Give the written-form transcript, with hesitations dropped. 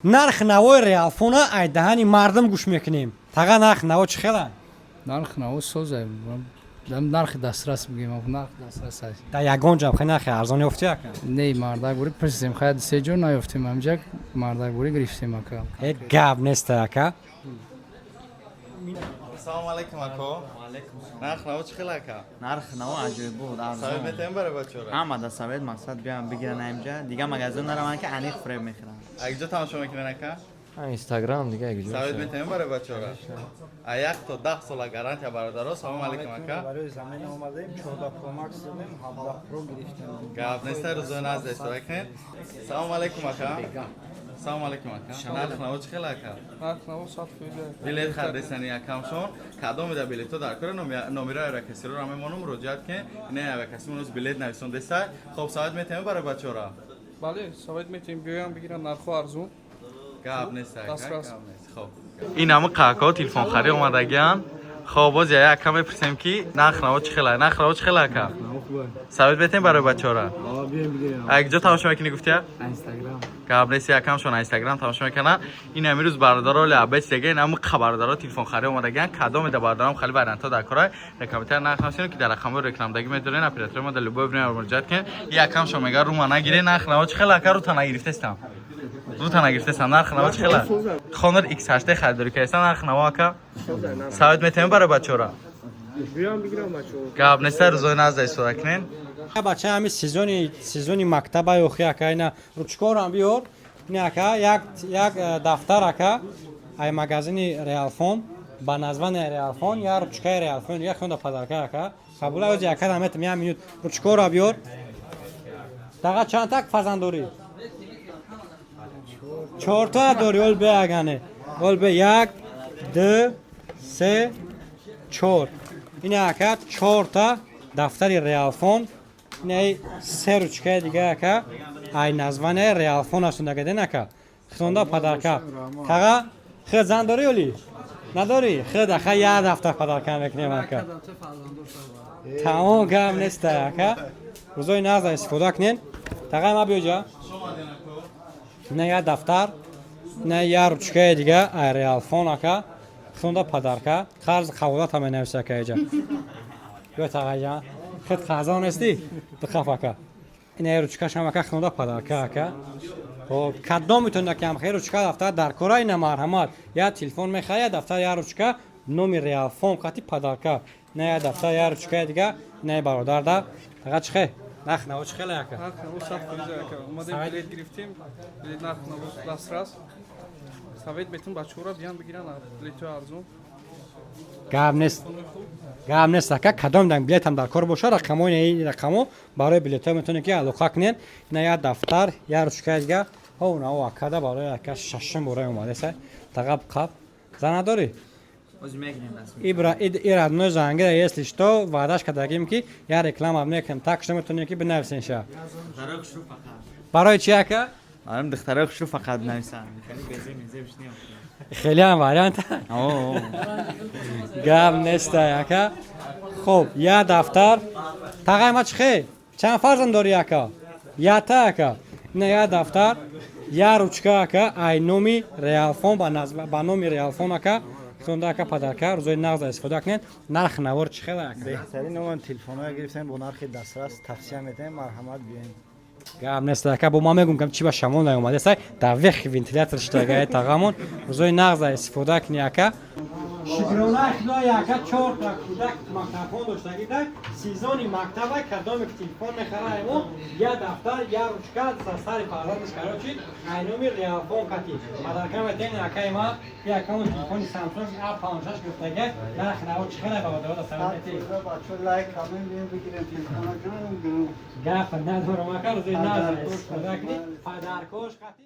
Нарх навои Реалфона ай даҳани мардум гӯш мекунем. Таға, нарх наво чӣ хела? Нарх наво соза, нархи дастрас бигем, нарх дастрас аст. Дар ягон ҷо хе нархи арзон ёфтӣ, ака? Не, мардакбурӣ пурсидем, хай, се ҷо наёфтем, ҳамҷа мардакбурӣ гирифтем, ака. Э, гап неста, ака. Салому алайкум, ако. Нарх наво чӣ хел, ака? Нарх наво аҷоиб буд. Совет арзон. метаем барои бачаҳоро? Ҳама да совет, мақсад, биям бигиран инҷа, дига магазин нараванд, ки аниқ фреб мехӯранд. Як ҷо тамошо мекунен, ака? Инстаграм, дига як Совет метаем барои бачаҳоро? А 1 то 10 сола гарантия, бародаро. Салому алайкум, ака. Барои замин омадаем, 14 Pro Max додем, 17 Pro гирифтем. Гап неста, рӯзои назда истифода кунед. Салому алайкум, ака. Салому алайкум, ака. Нарх наво чӣ хел, ака? Нарх наво 100%. Билет харидесани акамшон. Кадом да билето дар кора, номеро авиакассиро мемонам, муроҷиат кунед. Не, авиакассир монос билет нависон десай. Хоб, совет метаем барои бачаҳоро? Бале, совет метиҳем, биёям бигиранд, нархҳо арзун. Гап нест, ака. Дастрас. Гап нест. Хоб, ин ҳама қаҳкаҳо телефонхарӣ омадагианд. Хоб, боз як ака мепурсем, ки нарх наво чӣ хела. Нарх наво чӣ хела, ака? Совет метем барои бачаҳоро? Як ҷо тамошо мекунӣ, гуфтия? Инстаграм. Гап нест, якамшон Инстаграм тамошо мекунанд. Ин ҳамин рӯз бародаро лабес дега, ин ҳама бародаро телефонхарӣ омадагианд. Кадоме да бародарам хали вариантҳо дар кора, дар комментар нарх нависем, ки дар рақамҳои рекламдагӣ медорен, оператори мо дар любое время муроҷиат кунед. Якамшон мега, рума нагире. Нарх наво чӣ хела, ака? Рута нагирифтестам, рута нагирифтестам. Нарх наво чӣ хела? Honor X8 харидорӣ кардестам. Нарх наво, ака? Совет метаем барои бачаҳоро? Гап неста, рӯзои назда истифода кунед. Бача, ҳами сезони мактаба ёхи, ака, ина ручкорам биёр. Ина, ака, як дафтар, ака, ай магазини Реалфон ба названи Реалфон, я ручкаи Реалфон, я хонда подарка, ака. Қабула ози, ака, наметам, як минут, ручкора биёр. Таға, чанд так фарзанд дорӣ? Чорта дорӣ? Ол бе, агане, ол бе, як, ду, се, чор. Ина, ака, чорта дафтари Реалфон, инаи се ручкаи дига, ака, ай название Реалфон астундагаден, ака, хитонда подарка. Таға, хед зан дорӣ оли надорӣ? Хед, ака, як дафтар подарка мекунем, ака. Тамом, гап неста, ака, рӯзои наза истифода кунен. Тағай ма биёҷа. Ина як дафтар, ина як ручкаи дига ай Реалфон, ака, хитонда подарка. Қарз қабулата менависа, ака, иҷа. Ё, тағайҷан, хед қарзон нестӣ? Биқаф, ака. Ина ручкашам, ака, хитонда подарка, ака. Хоб, кадом метавонад, ки ҳамхел ручка, дафтар дар кора, ина, марҳамат, як телефон мехарӣ, як дафтар, як ручка номи Реалфон қати подарка. Ина як дафтар, як ручкаи дига, ина бародарда. Таға, чӣ хе нарх наво чӣ хеле, ака? Нарх наво 100%, ака. Омадем, билет гирифтем, билет нарх наво дастрас. Совет метем бачаҳоро, биён бигиранд, билетҳои арзун. Гап нест, гап нест, ака. Кадом дан билетам дар кор боша, рақамои рақамо барои билетҳо метавонед, ки алоқа кунед. Ина як дафтар, як ручкаи дига. Ҳо, нао акада барои ака шашум бораи омадеса. Таға, қаб зан надорӣ? Ози мегирем даст. Ибра и родной зангира, если что, ваъдаш кардагим, ки я реклама мекунем, так что метавонед, ки бинависен ша. Духтарои хушрӯ фақат. Барои чи, ака? Арам, духтарои хушрӯ фақат нависанд. Хеле безеб мезебш не. Хеле ҳам вариант. О. Гап неста, ака. Хоб, як дафтар. Тағай ма, чихе чанд фарзанд дорӣ, ака? Ята, ака. Ина як дафтар, як ручка, ака, ай номи Реалфон, ба номи Реалфон, ака, хитонда, ака, подарка. Рӯзои нағза истифода кунед. Нарх навор чӣ хела, ака? Беҳтарин оман, телефонҳоя гирифтем бо нархи дастрас, тавсия метаҳем, марҳамат, биёем. Гап нест, ака. Бо ман мегум, кам чи ба шамол наомадеса, дар вехи вентилятор штагае. Тағамон, рӯзои нағза истифода кунӣ, ака. Шукрона Худоя, ака, чорта кӯдак мактабхон доштагӣ, да сезони мактаба, кадоме ки телефон мехара, емо я дафтар, я ручка за сари фарзандаш, короче, ай номи Реалфон кати подарка метен. Акаи ма, якамон телефони Samsung A56 гирифтага. Нарх наво чӣ хела, бародаро, совет метӣ? Бачо, лайк камем, биёем бигирем телефона, гирем. Гап надорам, ака, рӯзои нағза истифода кунӣ, подаркош қати.